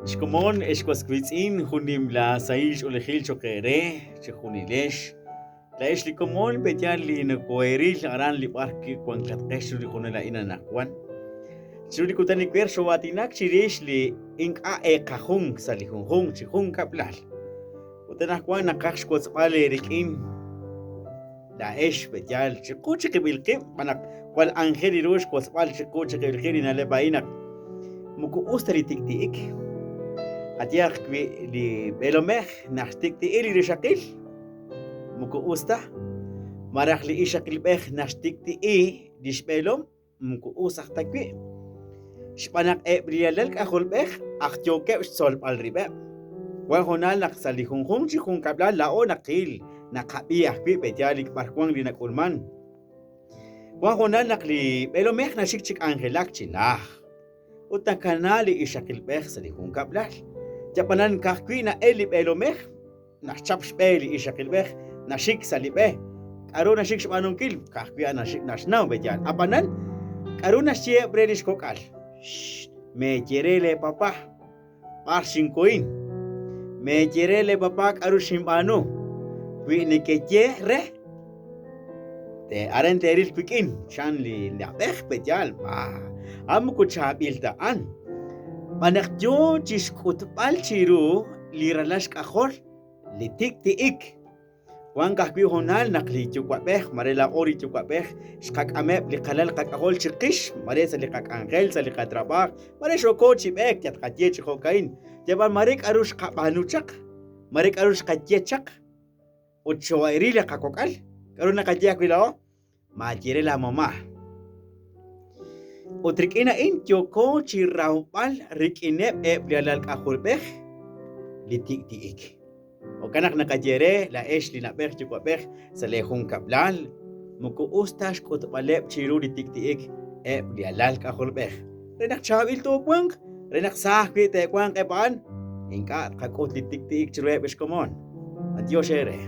Xkomon, ex was wiitz'in, jun nimla sahil ch'oolejil cho'q eere chejunilex. Laa'ex li komon pe'yaal li nokoheeril aran li b'ar wi' wankatqex chiru li hoonal a'in anaqwan. Chiru li kutan ewer xoo'aatinak chirix li ink'a' eeqajunk sa' li junjunq chi junkab'lal. Ut anaqwan naqaj xwotzb'al eerik'in Laa'ex pe'yaal chiqu chiqib'il qib' xb'aan naq jwal anjel ru xwotzb'al chiqu chiqib'il qib' li na'leb' a'in naq moko us ta li tik'ti'ik. Qayehaq wi li b'eelomej naxtik'ti'i li rixaqil, moko us ta. Malaj li ixaqilb'ej naxtik'ti'i li xb'eelom, Moko us aj ta wi', xb'aan naq eb' li alal k'ajolb'ej aj yookeb' xtzolb'al rib'eb'. Wan hoonal naq sa' li junjunq chi junkab'lal laa'o naqil, naqab'i ajwi' pe'yaal li b'arwan li nak'ulman. Wan hoonal naq li b'eelomej naxik chi k'anjelak chi najt, ut nakana li ixaqilb'ej sa' li junkab'lal. Yab'anan ka'ajwi' na'el li b'eelomej, Naxchap xb'e li ixaqilb'ej naxik sa' li b'e. K'aru naxik xb'aanunkil? Ka'ajwi' a'an naxnaw pe'yaal. Ab'anan, k'aru naxyeheb' re li xkok'al? Xxt! Meeye re leepapa b'ar xinkohin. Meeye re leepapa k'aru xinb'aanu. Wi nekeye re, aran teeril wik'in, chan li na'b'ej pe'yaal. A'an moko chaab'il ta a'an. Xb'aan naq yo chi xk'utb'al chiru li ralal xk'ajol li tik'ti'ik. Wank ajwi' hoonal naq li yuwa'b'ej, mare laa'o li yuwa'b'ej, xqak'ameb' li qalal qak'ajol chiqix, mare sa' li qak'anjel, sa' li qatrab'aaj, mare xooko chi b'eek, yal tqaye chi jo'ka'in. Yab'an mare k'aru xqab'aanu chaq, mare k'aru xqaye chaq, ut xoo'eril li qakok'al, k'aru naqaye ajwi' laa'o? Maaye re laamama'. Ut rik'in a'in yooko chi rawb'al rik'ineb' eb' li alal k'ajolb'ej li tik'ti'ik. Jo'kan naq naqaye re laa'ex li na'b'ej yuwa'b'ej sa' lee junkab'lal, moko us ta xk'utb'aleb' chiru li tik'ti'ik eb' li alal k'ajolb'ej. Re naq chaab'il toowanq, re naq sa ajwi' te'wanq eb' a'an, ink'a' tqak'ut li tik'ti'ik chiruheb' xkomon. B'antiox eere.